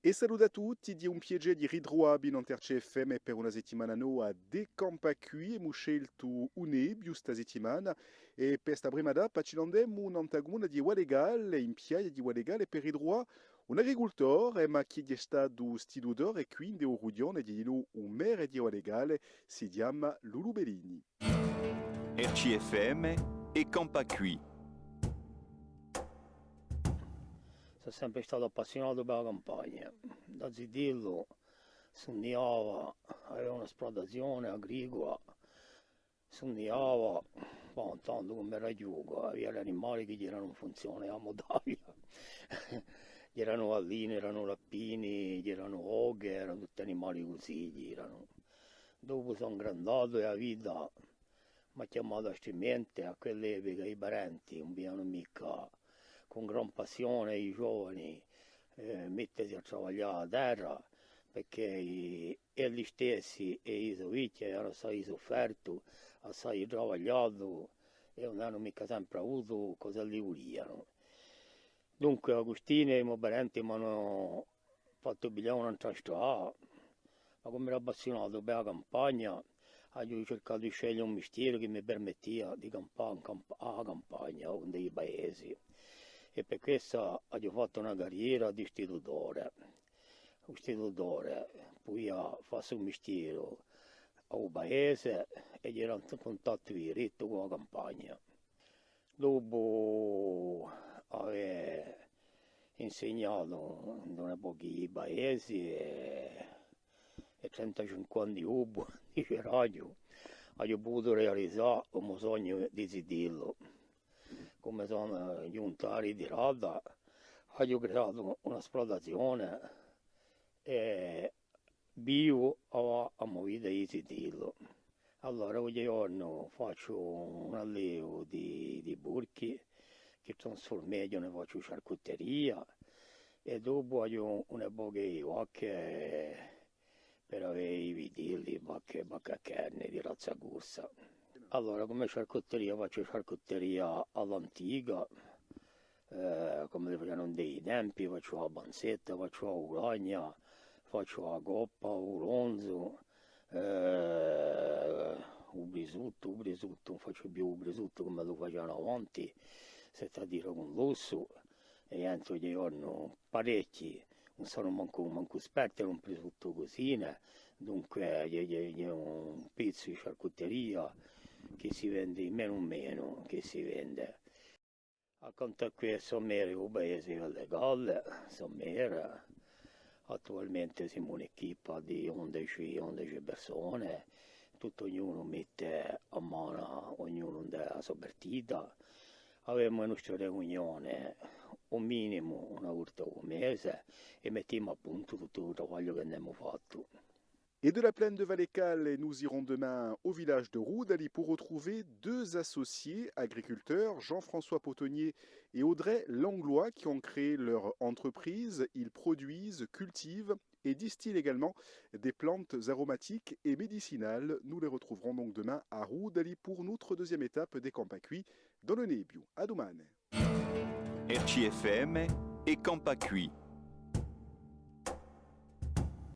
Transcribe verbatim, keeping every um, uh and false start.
È salutu à tutti, hè un piacè di ritruvà vi nant'à R C F M per una settimana nova di Campà quì. Emu sceltu u Nebbiu sta settimana è per sta prima tappa ci n'andemu nant'à a cumuna di Vallecalle, in piaghja di Vallecalle, per ritruvà un agricultore, ma chì hè statu istitutore quì in u rughjone, di u merre di Vallecalle, si chjama Lulu Bellini. R C F M è Campà quì. Sò sempre statu appassiunatu per a campagna. Da zitellu sunniava, avia una splutazione agricula, sunniava, bon, tandu cum'era chjucu, avia l'animali chì eranu in funzione à a mutavia. C'eranu galline, c'eranu lapini, c'eranu oche, eranu tutti animali cusì, c'eranu. Dopu sò ingrandatu è a vita m'hà chjamatu altrimente. À quell'epica i parenti ùn vidianu micca cù gran passione i giovani, eh, mettesi à travaglià a terra, perchè i, elli stessi è i so fichji avenu assai suffertu, assai travagliatu è ùn avenu micca sempre avutu cosa elli vulianu. Dunque, Agustinu è i mo parenti m'anu fattu piglià un'antra strada, ma cum'era appassiunatu per a campagna, aghju circatu di sceglie un mistieru chì mi permettia di campà in camp-, à a campagna o in i paesi. È per quessa aghju fattu una carriera d'istitutore. Istitutore, pudia fà stu mistieru à u paese è era in cuntattu direttu cù a campagna. Dopu avè insignatu in un pocu di paesi è, è trentacinque anni dopu, diceraghju, aghju pututu realizà u mo sognu di zitellu. Cum'è sò ghjuntu à a ritirata, aghju creatu una splutazione è vivu a, a mo vita di zitellu. Allora, oghje ghjornu facciu un allevu di, di porchi, chì trasfurmeghju, ne facciu charcuteria, è dopu aghju un pocu di vacche per avè i vitelli, vacche, vacche à carne di razza corsa. Allora, cum'è charcuteria, facciu charcuteria à l'antica, eh, cum'elli facianu in i tempi, facciu a panzetta, facciu a vulagna, facciu a coppa, u lonzu, eh, u prisuttu, u prisuttu, ùn facciu più u prisuttu cum'elli u facianu avanti, s'hà da dì cù l'ossu, è oghje ghjornu parechji ùn sanu mancu, mancu spartela un prisuttu cusì, nè? Dunque, hè, hè, hè un pezzu di charcuteria chì si vende, menu menu chì si vende. Accantu à què sò merre di u paese di Vallecalle, sò merre. Attualmente simu un'equipa di undeci, undeci persone, tuttu ognunu mette a manu, ognunu in a so partita. Avemu e nostre riunione, u minimu, una volta u mese, è mettimu à puntu tuttu u travagliu chì n'emu fattu. Et de la plaine de Vallecalle, nous irons demain au village de Rudali pour retrouver deux associés agriculteurs, Jean-François Potonnier et Audrey Langlois, qui ont créé leur entreprise. Ils produisent, cultivent et distillent également des plantes aromatiques et médicinales. Nous les retrouverons donc demain à Rudali pour notre deuxième étape di Campà quì dans le Nebbiu. À dumane. R C F M è Campà quì.